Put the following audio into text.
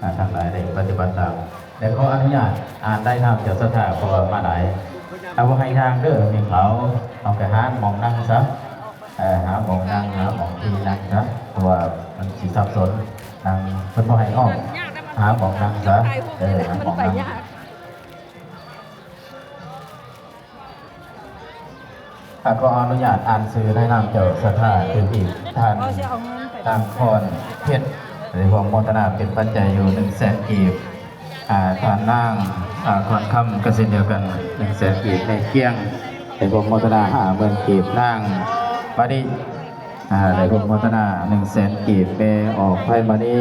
ອ່າ ທັງຫຼາຍໄດ້ປະຕິບັດຕາມ ແລະ ຂໍອະນຸຍາດອ່ານລາຍນາມເຈົ້າສັດທາ ເພາະວ່າມາຫຼາຍ. ເອົາ ບໍ່ໃຫ້ຍ່າງເດີ ມີເຂົາ ເອົາໄປຫາໝ່ອງນັ່ງຊະ ເອີ ຫາໝ່ອງນັ່ງ ຫາໝ່ອງທີ່ນັ່ງຊະ ເພາະວ່າມັນຊິສັບສົນ ນັ່ງ ເພິ່ນບໍ່ໃຫ້ອອກ ຫາໝ່ອງນັ່ງຊະ ເອີ ຫາໝ່ອງນັ່ງ. ອ່າ ຂໍອະນຸຍາດອ່ານຊື່ລາຍນາມເຈົ້າສັດທາຕື່ມອີກ ທ່ານ ນາງພອນເພັດ ໄດ້ຮ່ວມໂມທະນາເປັນປັດໄຈຢູ່ໜຶ່ງແສນກີບ. ອ່າ ທ່ານນາງ ອ່າ ຄອນຄຳກໍເຊັ່ນດຽວກັນ ໜຶ່ງແສນກີບ. ແມ່ກຽງ ໄດ້ຮ່ວມໂມທະນາຫ້າໝື່ນກີບ. ນາງມະລິ ອ່າ ໄດ້ຮ່ວມໂມທະນາໜຶ່ງແສນກີບ. ແມ່ອອກໄພມະນີ